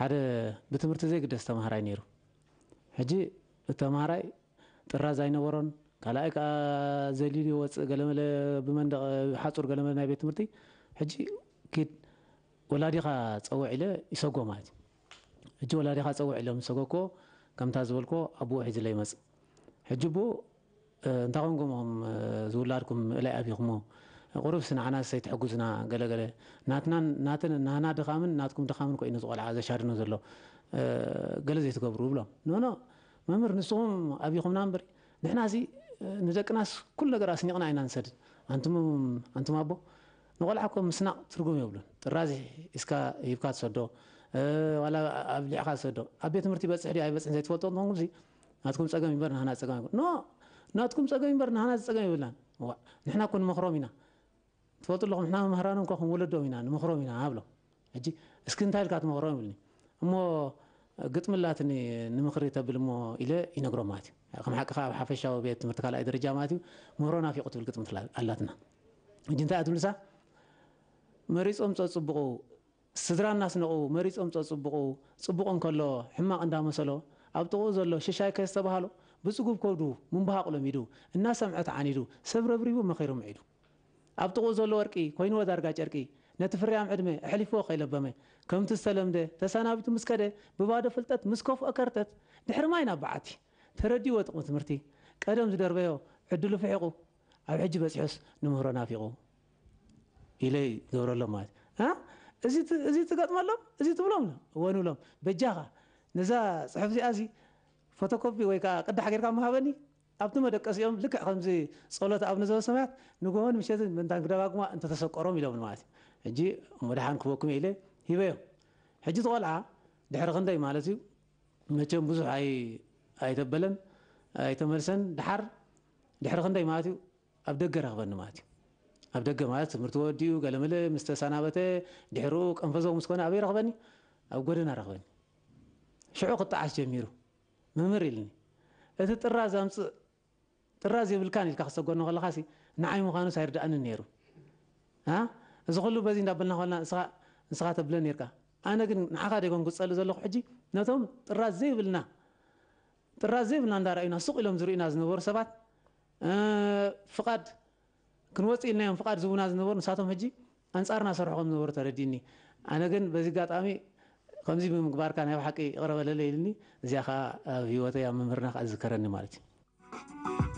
ሓደ ብትምህርቲ ዘይግደስ ተምሃራይ ነይሩ። ሕጂ ተምሃራይ ጥራዝ ኣይነበሮን። ካልኣይ ከዓ ዘሊሉ ይወፅእ፣ ገለመለ ብመንደቕ ሓፁር፣ ገለመለ ናይ ቤት ትምህርቲ። ሕጂ ኪድ ወላዲኻ ፀውዕ ኢለ ይሰጎ ማለት እዩ። ሕጂ ወላዲኻ ፀውዕ ኢሎም ዝሰገኮ፣ ከምታ ዝበልኮ ኣቦኡ ሒዝለ ይመፅእ። ሕጂ ኣቦኡ እንታይ ኮንኩም ዝውላድኩም እላይ ኣብኹሞ፣ ቁሩብስ ንዓናስ ኣይትሕጉዝና፣ ገለገለ። ናትናን ናትን ናና ድኻምን ናትኩም ድኻምን ኮይኑ ዝቆልዓ ዘሻድኖ ዘሎ፣ ገለ ዘይትገብሩ ብሎም። ኖኖ መምህር፣ ንስኹም ኣብኹምና እምበር ንሕና እዚ ንደቅናስ ኩሉ ነገር ኣስኒቕና ኢና ንሰድድ። ኣንቱም ኣንቱም ኣቦ፣ ንቆልዓ እኮ ምስናቕ ትርጉም የብሉን። ጥራዝ እስካ ሂብካ ትሰዶ፣ ዋላ ኣብሊዕካ ትሰዶ። ኣብ ቤት ትምህርቲ ይበፅሕ ድዩ ኣይበፅሕን ዘይትፈልጦ እንተኾንኩም፣ ናትኩም ፀገም ይበር ናህና ፀገም ይበር ኖ ናትኩም ፀገም ይበር ናህና ፀገም ይብልናን። ንሕና እኮ ንመኽሮም ኢና። ትፈልጡ ኣለኹም፣ ንሕና መምህራኖም እኮ ከም ወለዶም ኢና፣ ንመኽሮም ኢና ኣብሎም። ሕጂ እስኪ እንታይ ኢልካ ትመኽሮም ይብልኒ። እሞ ግጥሚ ኣላትኒ ንምኽሪ ተብል እሞ ኢለ ይነግሮም ማለት እዩ። ከም ሓቂ ከዓ ኣብ ሓፈሻዊ ቤት ትምህርቲ ካልኣይ ደረጃ ማለት እዩ፣ ምህሮ ናፊቑ ትብል ግጥሚ ኣላትና። ሕጂ እንታይ እያ ትብልሳ? መሪፆም ፀፅብቑ፣ ስድራ እናስነቑ መሪፆም ፀፅብቑ። ፅቡቕ እንከሎ ሕማቕ እንዳመሰሎ፣ ኣብ ጥቕኡ ዘሎ ሽሻይ ከየስተባሃሎ፣ ብፅጉብ ከብዱ ምንባሃቕ ለሚዱ፣ እናሰምዐ ተዓኒዱ፣ ሰብ ረብሪቡ መኺሩ ምዒዱ። ኣብ ጥቕኡ ዘሎ ወርቂ ኮይንዎ ዳርጋ ጨርቂ፣ ነቲ ፍርያም ዕድመ ኣሕሊፍዎ ከይለበመ፣ ከምቲ ዝተለምደ ተሰናቢቱ ምስ ከደ፣ ብባዶ ፍልጠት ምስ ከፍኦ ከርተት፣ ድሕሪ ማይ ናብ በዓቲ ተረዲእዎ ጥቕሚ ትምህርቲ። ቀደም ዝደርበዮ ዕድሉ ፍሒቑ፣ ኣብ ሕጂ በጺሑስ ንምህሮ ናፊቑ። ኢለ ይገብረሎም ማለት እዩ። እ? እዚ ት-፣ እዚ ትገጥመሎም፣ እዚ ትብሎም? እወ ንብሎም። በጃኻ ነዛ ጽሑፍ እዚኣ እዚ ፎቶኮፒ ወይ ከዓ ቅዳሕ ጌርካ ምሃበኒ፣ ኣብቲ መደቀሲኦም ልክዕ ከምዚ ጸሎት ኣብነ ዘበሰማያት ንግሆን ምሸትን ምእንታን ክደጋግማ እንተተሰቀሮም ኢሎም ማለት እዩ። ሕጂ እሞ ደሓን ክበኩም ኢለ ሂበዮም። ሕጂ እቲ ቆልዓ ድሕሪ ክንደይ ማለት እዩ፣ መቸም ብዙሕ ኣይ-፣ ኣይተበለን፣ ኣይተመልሰን። ድሓር ድሕሪ ክንደይ ማለት እዩ፣ ኣብ ደገ ረኽበኒ ማለት እዩ። ኣብ ደገ ማለት ትምህርቲ ወዲኡ ገለመለ ምስ ተሰናበተ፣ ድሕሪኡ ቀንፈዘው ምስ ኮነ ኣበይ ረኽበኒ? ኣብ ጎደና ረኽበኒ። ሽዑ ክጠዓስ ጀሚሩ። መምህር ኢልኒ፣ እቲ ጥራዝ ኣምጽእ፣ ጥራዝ የብልካን ኢልካ ክትሰጎኒ ከለኻሲ ንዓይ ምዃኑስ ኣይርድኣንን ነይሩ። ኣ? እዚ ኩሉ በዚ እንዳበልና ከለና ንስኻ፣ ንስኻ ተብለ ነርካ። ኣነ ግን ንዓኻ ደይኮንኩ ዝጸሊ ዘለኹ ሕጂ፣ ነቶም ጥራዝ ዘይብልና፣ ጥራዝ ዘይብልና እንዳረኣዩና ስቕ ኢሎም ዝርእዩና ዝነበሩ ሰባት፣ እ፣ ፍቓድ ክንወጽእ ኢልናዮም ፍቓድ ዝህቡና ዝነበሩ ንሳቶም ሕጂ ኣንጻርና ሰርሑ ከም ዝነበሩ ተረዲእኒ። ኣነ ግን በዚ ኣጋጣሚ ከምዚ ብምግባርካ ናይ ብሓቂ ይቕረ በለለይ ኢልኒ። እዚኣ ኸኣ ኣብ ህይወተይ ኣብ ምምህርና ከኣ ዝዝከረኒ ማለት እዩ።